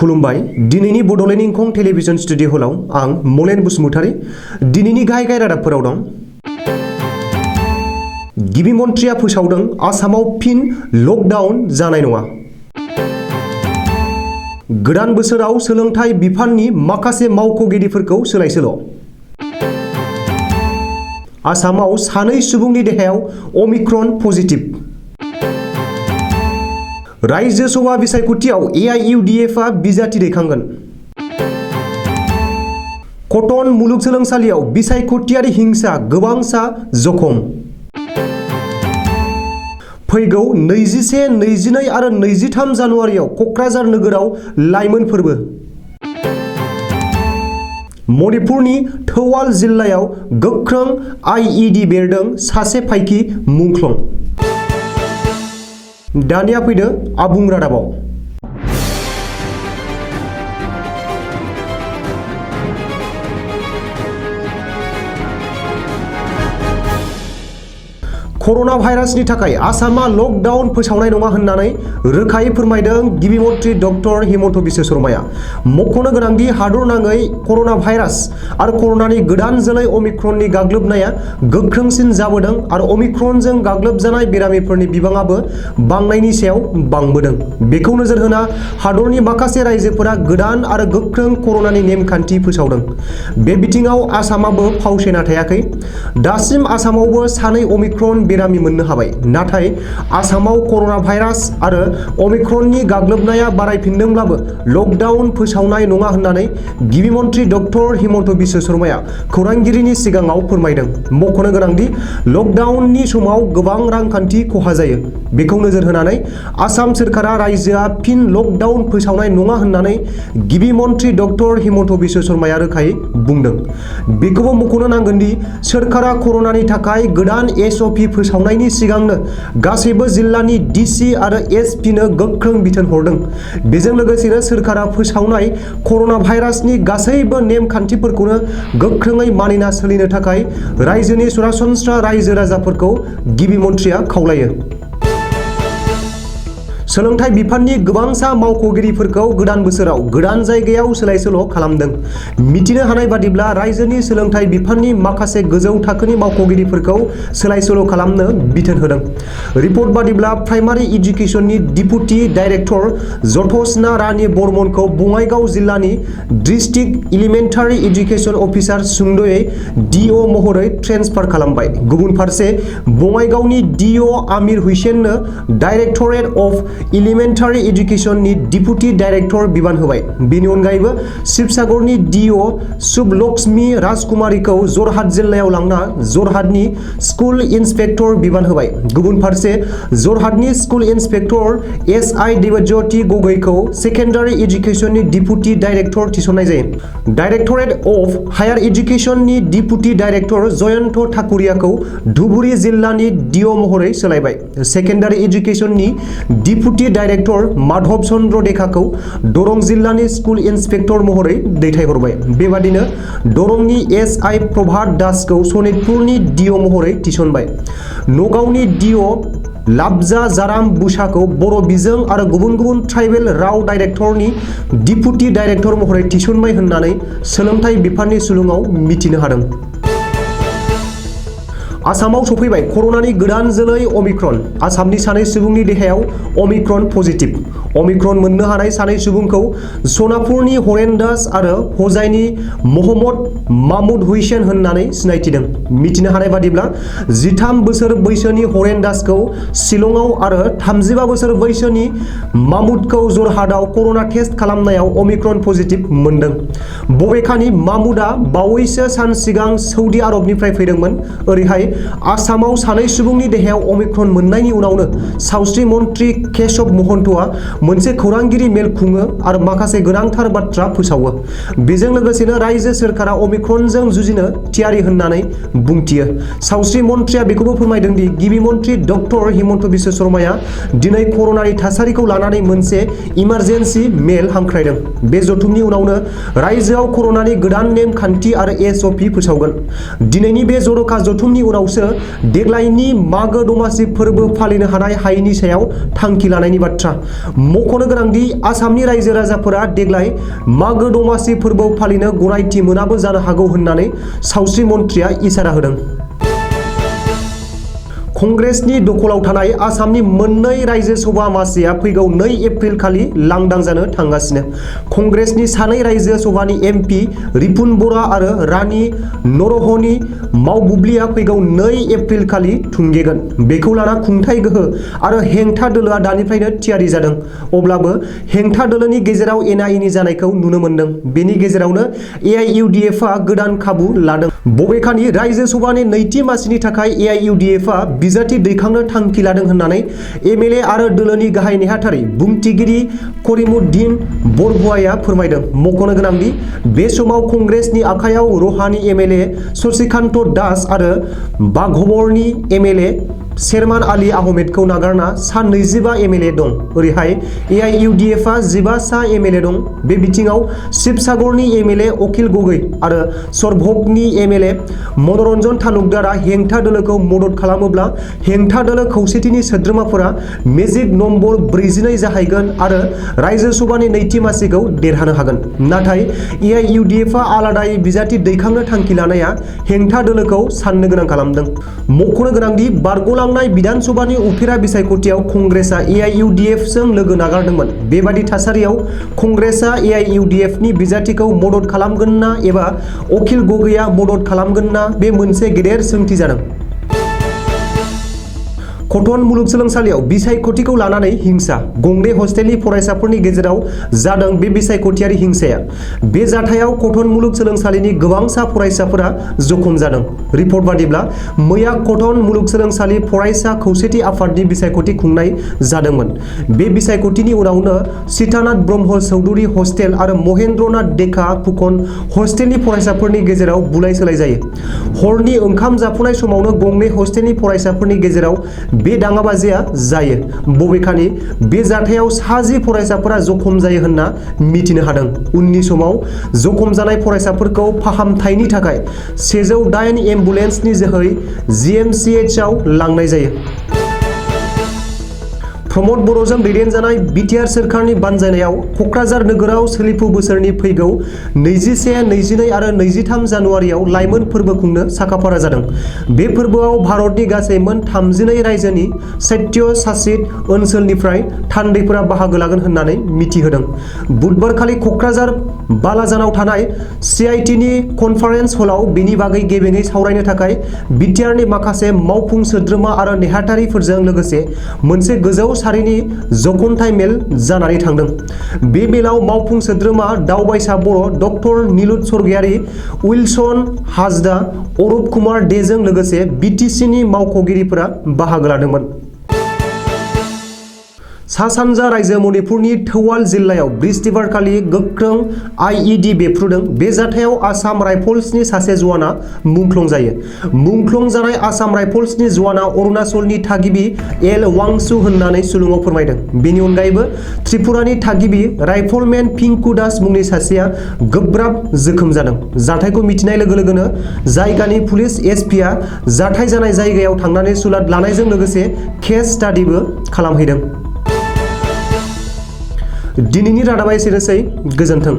खुलुमबाय। दिनैनि Bodoland इंखं television studio हलाव आं मलेन बसुमतारी। दिनैनि गाहाय रादाबफोराव दं। गिबि मन्थ्रिया फोसावदों आसामाव फिन लकडाउन जानाय नङा। गोदान बोसोराव सोलोंथाइ बिफाननि माखासे मावख'गिरिफोरखौ सोलाय-सोल'। आसामाव सानै सुबुंनि देहायाव अमिक्रन पजिटिभ। रायजो सभा बिसायख'थियाव AIUDFआ बिजाथि दैखांगोन। कटन मुलुगसोलोंसालियाव बिसायख'थियारि हिंसा गोबांसा जखम। फैगौ 21, 22 आरो 23 जानुवारियाव क'क्राझार नोगोराव लाइमोन फोरबो। मणिपुरनि थौवाल जिल्लायाव गोख्रों IED बेरदों सासे फाइखि मुंख्लं। दानिया फैदो आबुं रादाबाव। कर'ना भाइरासनि थाखाय आसामा लकडाउन फोसावनाय नङा होननानै रोखायै फोरमायदों गिबि मन्थ्रि डक्टर हिमन्त बिश्व शर्माया। मख'नो गोनांदि हादरनाङै कर'ना भाइरास आरो कर'नानि गोदान जोलै अमिक्रननि गाग्लोबनाया गोख्रोंसिन जाबोदों आरो अमिक्रनजों गाग्लोबजानाय बेरामिफोरनि बिबाङाबो बांनायनि सायाव बांबोदों। बेखौ नोजोर होना हादरनि माखासे रायजोफोरा गोदान आरो गोख्रों कर'नानि नेमखान्थि फोसावदों। बे बिथिङाव आसामाबो फावसायना थायाखै। दासिम आसामावबो सानै अमिक्रन बेरामि मोननो हाबाय। नाथाय आसामाव कर'ना भाइरास आरो अमिक्रननि गाग्लोबनाया बारायफिनदोंब्लाबो लकडाउन फोसावनाय नङा होननानै गिबि मन्थ्रि डक्टर हिमन्त बिश्व शर्माया खौरांगिरिनि सिगाङाव फोरमायदों। मख'नो गोनांदि लकडाउननि समाव गोबां रांखान्थि खहा जायो। बेखौ नोजोर होनानै आसाम सोरखारा रायजोआ फिन लकडाउन फोसावनाय नङा होननानै गिबि मन्थ्रि डक्टर हिमन्त बिश्व शर्माया रोखायै बुंदों। बेखौबो मख'नो नांगोनदि सोरखारा कर'नानि थाखाय गोदान SOP फोसावनायनि सिगांनो गासैबो जिल्लानि DC आरो SP नो गोख्रों बिथोन हरदों। बेजों लोगोसेनो सोरखारा फोसावनाय कर'ना भाइरासनि गासैबो नेमखान्थिफोरखौनो गोख्रोङै मानिना सोलिनो थाखाय रायजोनि सरासनस्रा रायजो राजाफोरखौ गिबि मन्थ्रिया खावलायो। सोलोंथाइ बिफाननि गोबांसा मावख'गिरिफोरखौ गोदान बोसोराव गोदान जायगायाव सोलाय-सोल' खालामदों। मिथिनो हानाय बादिब्ला रायजोनि सोलोंथाइ बिफाननि माखासे गोजौ थाखोनि मावख'गिरिफोरखौ सोलाय-सोल' खालामनो बिथोन होदों। रिपर्ट बादिब्ला प्राइमारि इडुकेसननि डिपुटि डाइरेक्टर जथस्ना रानी बर्मनखौ बङाइगाव जिल्लानि डिस्ट्रिक्ट एलिमेन्टारि एडुकेसन अफिसार सुंद'यै DO महरै ट्रेन्सफार खालामबाय। गुबुन फारसे बङाइगावनि DO आमिर हुसैननो डाइरेक्टरेट अफ एलिमेन्टारि एडुकेसननि डिपुटि डाइरेक्टर बिबान होबाय। बेनि अनगायैबो शिबसागरनि DO शुभलक्ष्मी राजकुमारीखौ जरहाट जिल्लायाव लांना जरहाटनि स्कुल इन्सपेक्टर बिबान होबाय। गुबुन फारसे जरहाटनि स्कुल इन्सपेक्टर SI देबज्योति गगैखौ सेकेन्डारि एडुकेसननि डिपुटि डाइरेक्टर थिसननाय जायो। डाइरेक्टरेट अफ हायार एडुकेसननि डिपुटि डाइरेक्टर जयन्त ठाकुरियाखौ धुबुरी जिल्लानि DO महरै सोलायबाय। सेकेन्डारि एडुकेसननि डिपुटि डाइरेक्टर माधव चन्द्र देखाखौ दरं जिल्लानि स्कुल इन्सपेक्टर महरै दैथायहरबाय। बेबादिनो दरंनि SI प्रभात दासखौ सनितपुरनि DO महरै थिसनबाय। नगावनि DO लाबजा जाराम बुसाखौ बर' बिजों आरो गुबुन गुबुन ट्राइबेल राव डाइरेक्टरनि डिपुटि डाइरेक्टर महरै थिसनबाय होननानै सोलोंथाइ बिफाननि सुलुङाव मिथिनो हादों। आसामाव सफैबाय कर'नानि गोदान जोलै अमिक्रन। आसामनि सानै सुबुंनि देहायाव अमिक्रन पजिटिभ। अमिक्रन मोननो हानाय सानै सुबुंखौ सनापुरनि हरेन दास आरो हजाइनि महम्मद मामुद हुसैन होननानै सिनायथिदों। मिथिनो हानाय बादिब्ला 13 बोसोर बैसोनि हरेन दासखौ शिलंआव आरो 35 बोसोर बैसोनि मामुदखौ जरहाटआव कर'ना टेस्ट खालामनायाव अमिक्रन पजिटिभ मोनदों। बबेखानि मामुदआ बावैसो सान सिगां सौदि आरबनिफ्राय फैदोंमोन। ओरैहाय आसामाव सानै सुबुंनि देहायाव अमिक्रन मोननायनि उनावनो सावस्रि मन्थ्रि केशव महन्तआ मोनसे खौरांगिरि मेल खुङो आरो माखासे गोनांथार बाथ्रा फोसावो। बेजों लोगोसेनो रायजो सोरखारा अमिक्रनजों जुजिनो थियारि होननानै बुंथियो। सावस्रि मन्थ्रिया बेखौबो फोरमायदों दि गिबि मन्थ्रि डक्टर हिमन्त बिश्व शर्माया दिनै कर'नानि थासारिखौ लानानै मोनसे इमारजेन्सि मेल हांख्रायदों। बे जथुमनि उनावनो रायजोआव कर'नानि गोदान नेम खान्थि आरो SOP फोसावगोन। दिनैनि बे जर'खा जथुमनि उनाव देग्लायनि मागो दमासि फोरबो फालिनो हानाय हायैनि सायाव थांखि लानायनि बाथ्रा मख'नो गोनांदि आसामनि रायजो राजाफोरा देग्लाय मागो दमासि फोरबो फालिनो गनायथि मोनाबो जानो हागौ होननानै सावस्रि मन्थ्रिया इसारा होदों। कंग्रेसनि दखलाव थानाय आसामनि मोननै रायजो सभा मासिया फैगौ 2 एप्रिल खालि लांदां जानो थांगासिनो। कंग्रेसनि सानै रायजो सभानि एमपि रिपुन बरा आरो रानी नरहनि मावबुब्लिया फैगौ 2 एप्रिल खालि थुंगेगोन। बेखौ लाना खुंथाय गोहो आरो हेंथा दोलोआ दानिफ्रायनो थियारि जादों। अब्लाबो हेंथा दोलोनि गेजेराव एना एनि जानायखौ नुनो मोन्दों। बेनि गेजेरावनो एआइइउडिएफआ गोदान खाबु लादों। बबेखानि रायजो सभानि नैथि मासिनि थाखाय एआइइउडिएफआ बिजाथि दैखांनो थांखि लादों होननानै एमएलए आरो दोलोनि गाहाय नेहाथारि बुंथिगिरि करिमुद्दिन बरग'हाइआ फोरमायदों। मख'नो गोनांदि बे समाव कंग्रेसनि आखायाव रहानि एमएलए शशिकान्त दास आरो बाघबरनि एमएलए शेरमान आली आहमेदखौ नागारना सा 25 एमएलए दं। ओरैहाय एआइइउडिएफआ 15 सा एमएलए दं। बे बिथिङाव शिबसागरनि एमएलए अखिल गगৈ आरो सरभोगनि एमएलए मनरन्जन तालुकदारआ हेंथा दोलोखौ मदद खालामोब्ला हेंथा दोलो खौसेथिनि सोद्रोमाफोरा मेजिक नम्बर 42 जाहैगोन आरो रायजो सभानि नैथि मासिखौ देरहानो हागोन। नाथाय एआइइउडिएफआ आलादायै बिजाथि दैखांनो थांखि लानाया हेंथा दोलोखौ साननो गोनां खालामदों। मख'नो गोनांदि बारग'लांनाय बिधान सभानि उफेरा बिसायख'थियाव कंग्रेसआ एआइइउडिएफजों लोगो नागारदोंमोन। बेबादि थासारियाव कंग्रेसआ एआइइउडिएफनि बिजाथिखौ मदद खालामगोन ना एबा अखिल गगैआ मदद खालामगोन ना बे मोनसे गेदेर सोंथि जादों। कटन मुलुगसोलोंसालियाव बिसायख'थिखौ लानानै हिंसा। गंनै हस्टेलनि फरायसाफोरनि गेजेराव जादों बे बिसायख'थियारि हिंसाया। बे जाथायाव कटन मुलुगसोलोंसालिनि गोबांसा फरायसाफोरा जखम जादों। रिपर्ट बादिब्ला मैया कटन मुलुगसोलोंसालि फरायसा खौसेथि आफादनि बिसायख'थि खुंनाय जादोंमोन। बे बिसायख'थिनि उनावनो सीतानाथ ब्रह्म चौधुरी हस्टेल आरो महेन्द्रनाथ डेका फुकन हस्टेलनि फरायसाफोरनि गेजेराव बुलाय सोलाय जायो। हरनि ओंखाम जाफुनाय समावनो गंनै हस्टेलनि फरायसाफोरनि गेजेराव बे दाङाबाजिया जायो। बबेखानि बे जाथायाव सा 10 फरायसाफोरा जखम जायो होनना मिथिनो हादों। उननि समाव जखम जानाय फरायसाफोरखौ फाहामथायनि थाखाय 108 एम्बुलेन्सनि जोहै जिएमसीएचआव लांनाय जायो। प्रमद बर'जों दैदेनजानाय बिटिआर सोरखारनि बानजायनायाव क'क्राझार नोगोराव सोलिफु बोसोरनि फैगौ 21, 22 आरो 23 जानुवारियाव लाइमोन फोरबो खुंनो साखाफारा जादों। बे फोरबोआव भारतनि गासै मोन 32 रायजोनि साहित्य सासित ओनसोलनिफ्राय थान्दैफोरा बाहागो लागोन होननानै मिथिहोदों। बुधबारखालि क'क्राझार बालाजानाव थानाय सिआइटिनि कनफारेन्स हलाव बेनि बागै गेबेङै सावरायनो थाखाय बिटिआरनि माखासे मावफुं सोद्रोमा आरो नेहाथारिफोरजों लोगोसे मोनसे गोजौ सारिनि जखनथाय मेल जानानै थांदों। बे मेलाव मावफुं सोद्रोमा दावबायसा बर' डक्टर नीलुत स्वर्गियारि, उइलसन हाजदा, अरुप कुमार देजों लोगोसे बिटिसिनि मावख'गिरिफोरा बाहागो लादोंमोन। सा-सानजा रायजो मणिपुरनि थौवाल जिल्लायाव बृहस्पतिबारखालि गोख्रों आइइडि बेफ्रुदों। बे जाथायाव आसाम राइफल्सनि सासे जवाना मुंख्लं जायो। मुंख्लं जानाय आसाम राइफल्सनि जवाना अरुणाचलनि थागिबि एल वांसु होननानै सुलुङाव फोरमायदों। बेनि अनगायैबो त्रिपुरानि थागिबि राइफलमेन पिंकु दास मुंनि सासेया गोब्राब जोखोम जादों। जाथायखौ मिथिनाय लोगो लोगोनो जायगानि पुलिस एसपिआ जाथाय जानाय जायगायाव थांनानै सुलाद लानायजों लोगोसे केस स्टाडिबो खालामहैदों। दिनैनि रादाबा एसेनोसै। गोजोन्थों।